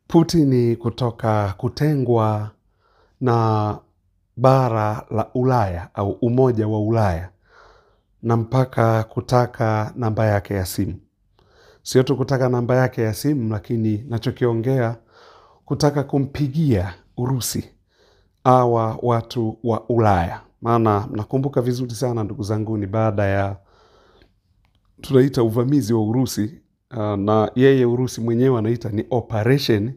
Putin kutoka kutengwa na bara la Ulaya au Umoja wa Ulaya na mpaka kutaka namba yake ya simu. Sio tu kutaka namba yake ya simu, lakini nachokiongea kutaka kumpigia Urusi hawa watu wa Ulaya. Maana nakumbuka vizuri sana ndugu zangu, ni baada ya tunaita uvamizi wa Urusi, na yeye Urusi mwenyewe anaita ni operation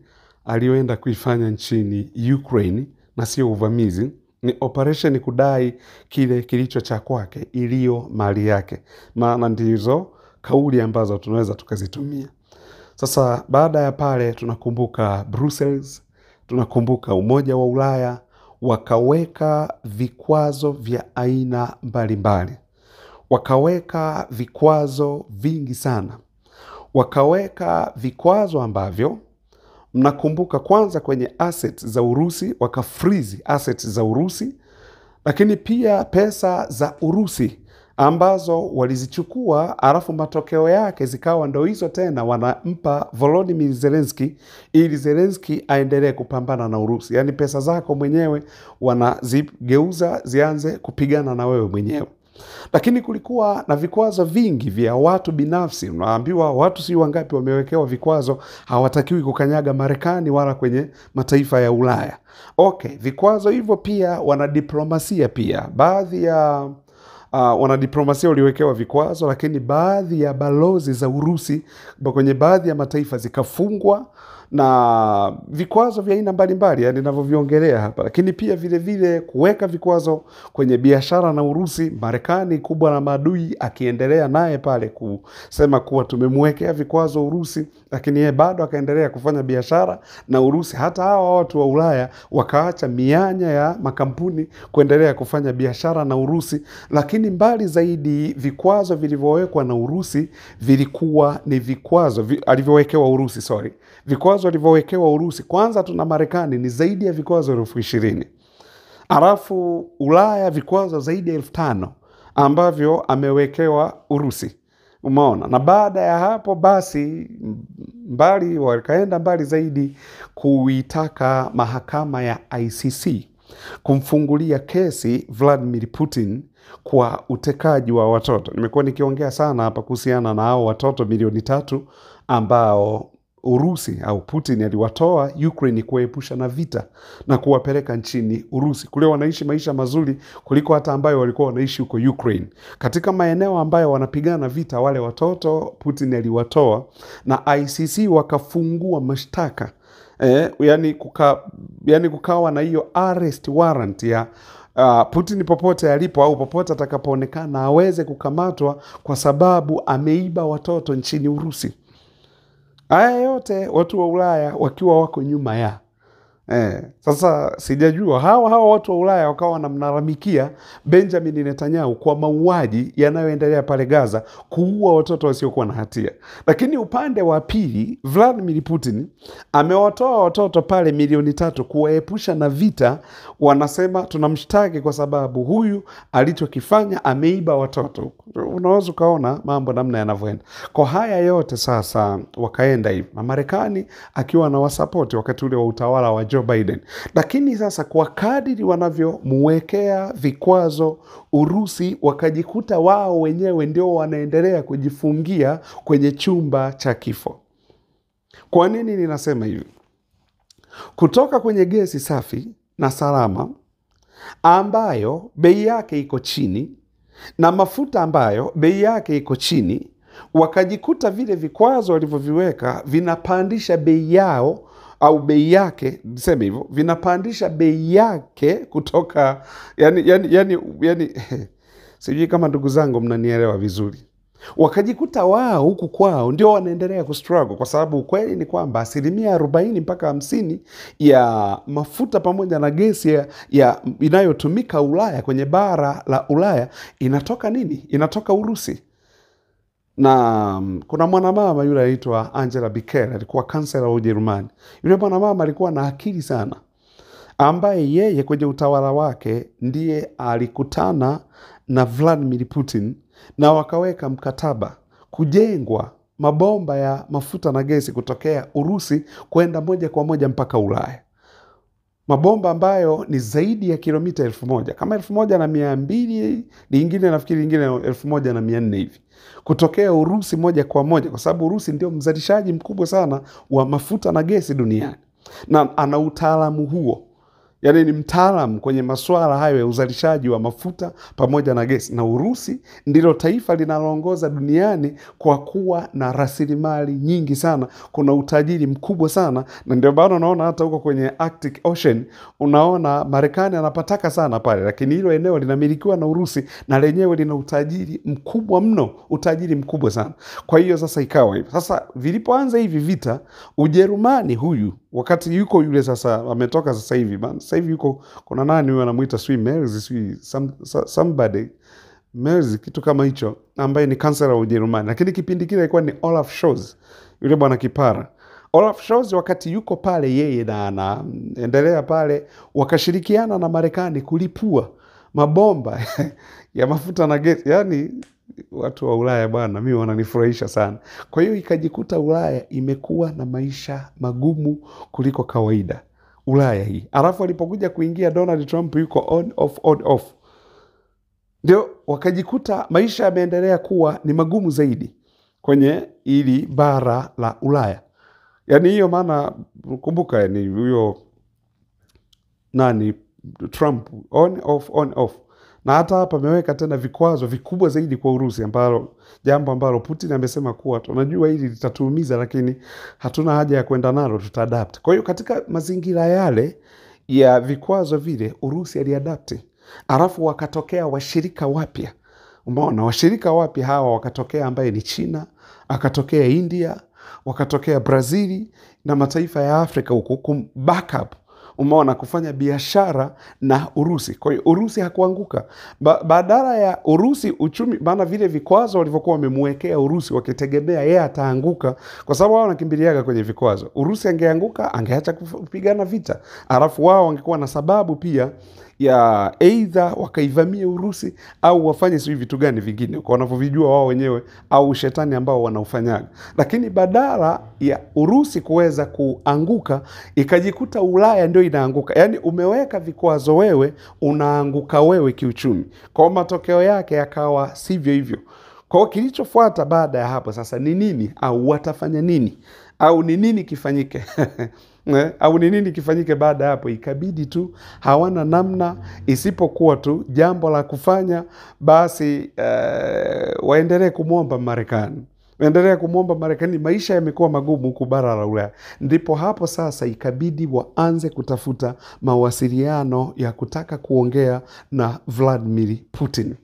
aliyoenda kuifanya nchini Ukraine, na sio uvamizi, ni operation kudai kile kilicho cha kwake, iliyo mali yake. Maana ndizo kauli ambazo tunaweza tukazitumia. Sasa baada ya pale tunakumbuka Brussels, tunakumbuka Umoja wa Ulaya, wakaweka vikwazo vya aina mbalimbali. Wakaweka vikwazo vingi sana. Wakaweka vikwazo ambavyo mnakumbuka kwanza kwenye assets za Urusi, wakafreeze assets za Urusi, lakini pia pesa za Urusi ambazo walizichukua, alafu matokeo yake zikawa ndo hizo tena wanampa Volodymyr Zelensky ili Zelensky aendelee kupambana na Urusi. Yaani pesa zako mwenyewe wanazigeuza zianze kupigana na wewe mwenyewe. Lakini kulikuwa na vikwazo vingi vya watu binafsi. Unaambiwa watu si wangapi wamewekewa vikwazo, hawatakiwi kukanyaga Marekani wala kwenye mataifa ya Ulaya. Okay, vikwazo hivyo pia wanadiplomasia pia. Baadhi ya wanadiplomasia waliwekewa vikwazo, lakini baadhi ya balozi za Urusi kwenye baadhi ya mataifa zikafungwa na vikwazo vya aina mbalimbali, yani ninavyoviongelea hapa. Lakini pia vile vile kuweka vikwazo kwenye biashara na Urusi, Marekani kubwa na maadui akiendelea naye pale kusema kuwa tumemwekea vikwazo Urusi, lakini yeye bado akaendelea kufanya biashara na Urusi. Hata hawa watu wa Ulaya wakaacha mianya ya makampuni kuendelea kufanya biashara na Urusi. Lakini mbali zaidi, vikwazo vilivyowekwa na Urusi vilikuwa ni vikwazo alivyowekewa Urusi, sorry. Vikwazo alivyowekewa Urusi kwanza tuna Marekani ni zaidi ya vikwazo 20,000. Alafu Ulaya vikwazo zaidi ya 5,000 ambavyo amewekewa Urusi. Umeona? Na baada ya hapo basi mbali wakaenda mbali zaidi kuitaka mahakama ya ICC kumfungulia kesi Vladimir Putin kwa utekaji wa watoto. Nimekuwa nikiongea sana hapa kuhusiana na hao watoto milioni 3 ambao Urusi au Putin aliwatoa Ukraine kuepusha na vita na kuwapeleka nchini Urusi. Kule wanaishi maisha mazuri kuliko hata ambayo walikuwa wanaishi huko Ukraine. Katika maeneo ambayo wanapigana vita, wale watoto Putin aliwatoa na ICC wakafungua mashtaka. Yani kukawa na hiyo arrest warrant ya Putin popote alipo au popote atakapoonekana aweze kukamatwa kwa sababu ameiba watoto nchini Urusi. Haya yote watu wa Ulaya wakiwa wako nyuma ya. Sasa sijajua hawa watu wa Ulaya wakawa wanamlalamikia Benjamin Netanyahu kwa mauaji yanayoendelea pale Gaza, kuua watoto wasiokuwa na hatia. Lakini upande wa pili, Vladimir Putin amewatoa watoto pale milioni 3 kuwaepusha na vita. Wanasema tunamshtaki kwa sababu huyu alichokifanya ameiba watoto. Unaweza ukaona mambo namna yanavyoenda. Kwa haya yote sasa wakaenda hivi, na Marekani akiwa na wasapoti wakati ule wa utawala wa Joe Biden. Lakini sasa kwa kadiri wanavyomuwekea vikwazo Urusi, wakajikuta wao wenyewe ndio wanaendelea kujifungia kwenye chumba cha kifo. Kwa nini ninasema hivi? Kutoka kwenye gesi safi na salama ambayo bei yake iko chini na mafuta ambayo bei yake iko chini, wakajikuta vile vikwazo walivyoviweka vinapandisha bei yao au bei yake, niseme hivyo, vinapandisha bei yake kutoka yani sijui kama ndugu zangu mnanielewa vizuri. Wakajikuta wao huku kwao ndio wanaendelea kustruggle, kwa sababu ukweli ni kwamba 40% mpaka 50% ya mafuta pamoja na gesi ya inayotumika Ulaya kwenye bara la Ulaya inatoka nini? Inatoka Urusi. Na kuna mwanamama yule anaitwa Angela Merkel, alikuwa kansela wa Ujerumani. Yule mwanamama alikuwa na akili sana, ambaye yeye kwenye utawala wake ndiye alikutana na Vladimir Putin na wakaweka mkataba kujengwa mabomba ya mafuta na gesi kutokea Urusi kwenda moja kwa moja mpaka Ulaya, mabomba ambayo ni zaidi ya kilomita 1000, kama 1200, lingine nafikiri lingine 1400 hivi, kutokea Urusi moja kwa moja, kwa sababu Urusi ndio mzalishaji mkubwa sana wa mafuta na gesi duniani na ana utaalamu huo. Yaani ni mtaalamu kwenye masuala hayo ya uzalishaji wa mafuta pamoja na gesi. Na Urusi ndilo taifa linaloongoza duniani kwa kuwa na rasilimali nyingi sana. Kuna utajiri mkubwa sana, na ndio maana unaona hata huko kwenye Arctic Ocean unaona Marekani anapataka sana pale, lakini hilo eneo linamilikiwa na Urusi na lenyewe lina utajiri mkubwa mno, utajiri mkubwa sana. Kwa hiyo sasa ikawa hivyo. Sasa vilipoanza hivi vita, Ujerumani huyu wakati yuko yule sasa ametoka sasa hivi bana. Sasa hivi yuko kuna nani huyu anamuita sui Merz, sui somebody Merz, kitu kama hicho, ambaye ni kansela wa Ujerumani. Lakini kipindi kile ilikuwa ni Olaf Scholz, yule bwana kipara. Olaf Scholz wakati yuko pale yeye na anaendelea pale, wakashirikiana na Marekani kulipua mabomba ya mafuta na gesi. Yaani watu wa Ulaya bwana, mimi wananifurahisha sana. Kwa hiyo ikajikuta Ulaya imekuwa na maisha magumu kuliko kawaida. Ulaya hii. Alafu alipokuja kuingia Donald Trump yuko on off on off. Ndio wakajikuta maisha yameendelea kuwa ni magumu zaidi kwenye ili bara la Ulaya. Yaani hiyo maana kumbuka ni huyo nani Trump on off on off. Na hata hapa ameweka tena vikwazo vikubwa zaidi kwa Urusi, ambalo jambo ambalo Putin amesema kuwa tunajua hili litatuumiza, lakini hatuna haja ya kwenda nalo, tutaadapt. Kwa hiyo katika mazingira yale ya vikwazo vile Urusi aliadapt. Alafu wakatokea washirika wapya. Umeona washirika wapya hawa wakatokea, ambaye ni China, akatokea India, wakatokea Brazili na mataifa ya Afrika huku kum backup. Umeona, kufanya biashara na Urusi. Kwa hiyo Urusi hakuanguka. Badala ya Urusi uchumi, maana vile vikwazo walivyokuwa wamemwekea Urusi wakitegemea yeye ataanguka, kwa sababu wao wanakimbiliaga kwenye vikwazo. Urusi angeanguka, angeacha kupigana vita. Alafu wao wangekuwa na sababu pia ya either wakaivamia Urusi au wafanye sijui vitu gani vingine kwa wanavyovijua wao wenyewe au shetani ambao wanaufanyaga. Lakini badala ya Urusi kuweza kuanguka, ikajikuta Ulaya ndio inaanguka. Yaani umeweka vikwazo wewe, unaanguka wewe kiuchumi. Kwa matokeo yake yakawa sivyo hivyo. Kwa kilichofuata baada ya hapo sasa ni nini, au watafanya nini, au ni nini kifanyike? Au ni nini kifanyike baada ya hapo? Ikabidi tu hawana namna isipokuwa tu jambo la kufanya basi, waendelee kumuomba Marekani. Waendelee kumuomba Marekani. Maisha yamekuwa magumu huku bara la Ulaya. Ndipo hapo sasa ikabidi waanze kutafuta mawasiliano ya kutaka kuongea na Vladimir Putin.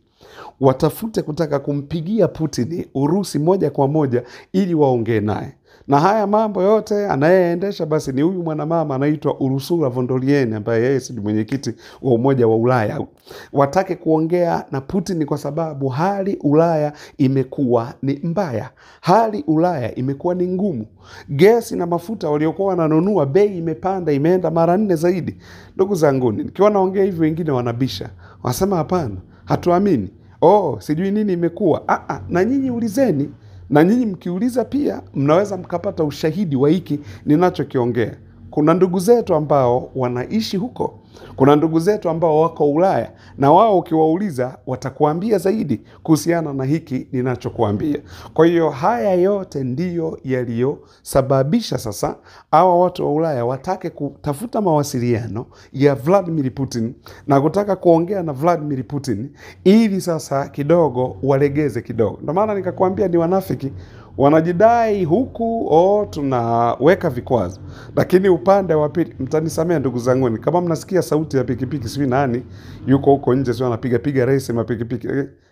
Watafute kutaka kumpigia Putin Urusi moja kwa moja ili waongee naye. Na haya mambo yote anayeendesha basi ni huyu mwanamama anaitwa Ursula von der Leyen, ambaye yeye si mwenyekiti wa Umoja wa Ulaya. Watake kuongea na Putin kwa sababu hali Ulaya imekuwa ni mbaya. Hali Ulaya imekuwa ni ngumu. Gesi na mafuta waliokuwa wananunua bei imepanda, imeenda mara 4 zaidi. Ndugu zangu, nikiwa naongea hivi wengine wanabisha. Wasema hapana, hatuamini. Oh, sijui nini imekuwa. Na nyinyi ulizeni. Na nyinyi mkiuliza pia mnaweza mkapata ushahidi wa hiki ninachokiongea. Kuna ndugu zetu ambao wanaishi huko. Kuna ndugu zetu ambao wako Ulaya, na wao ukiwauliza watakuambia zaidi kuhusiana na hiki ninachokuambia. Kwa hiyo haya yote ndiyo yaliyosababisha sasa hawa watu wa Ulaya watake kutafuta mawasiliano ya Vladimir Putin na kutaka kuongea na Vladimir Putin ili sasa kidogo walegeze kidogo. Ndio maana nikakwambia ni wanafiki. Wanajidai huku tunaweka vikwazo, lakini upande wa pili, mtanisamea ndugu zangu, kama mnasikia sauti ya pikipiki, sijui nani yuko huko nje, sio anapiga piga race mapikipiki,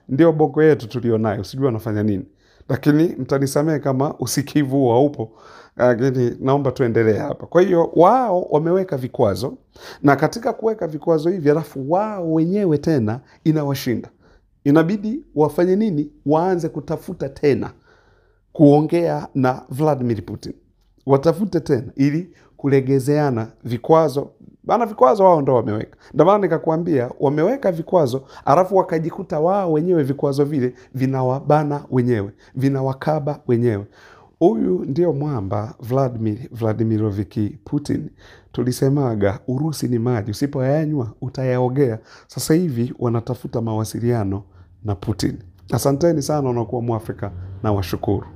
ndio bongo yetu tulionayo, sijui wanafanya nini, lakini mtanisamea kama usikivu huo haupo, lakini naomba tuendelee hapa. Kwa hiyo wao wameweka vikwazo, na katika kuweka vikwazo hivi alafu wao wenyewe tena inawashinda. Inabidi wafanye nini? Waanze kutafuta tena kuongea na Vladimir Putin. Watafute tena ili kulegezeana vikwazo. Maana vikwazo wao ndo wameweka. Ndio maana nikakwambia wameweka vikwazo, alafu wakajikuta wao wenyewe vikwazo vile vinawabana wenyewe, vinawakaba wenyewe. Huyu ndio mwamba Vladimir Vladimirovich Putin. Tulisemaga Urusi ni maji, usipoyanywa utayaogea. Sasa hivi wanatafuta mawasiliano na Putin. Asanteni sana wanakuwa Mwafrika na washukuru.